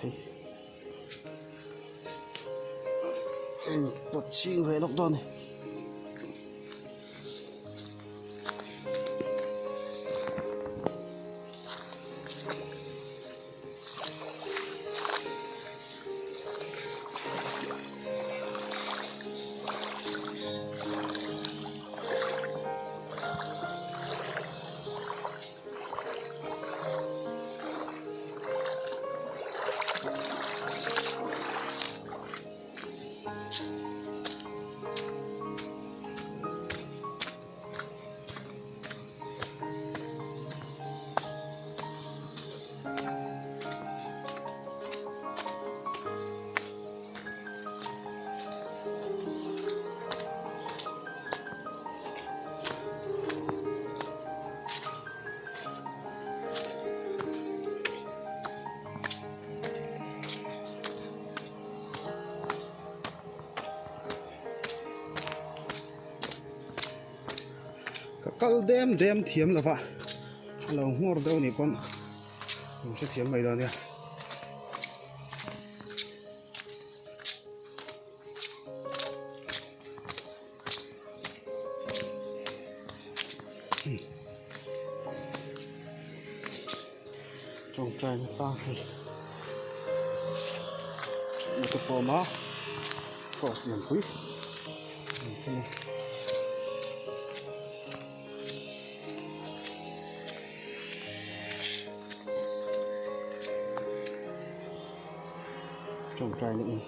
Phei pawt ching ve lawk dawn a ni. Ka kal dem dem thiam lo va a lo nghawr deuh anih pawn min hrethiam mai dawn nia. Tawngtai na tlang hei thutna te pawh a awm a cross lianpui a awm thung a. Tawngtai na in.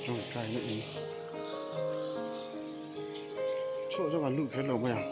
Tawngtai na in chhuah zawng an lut kher lo mai ang.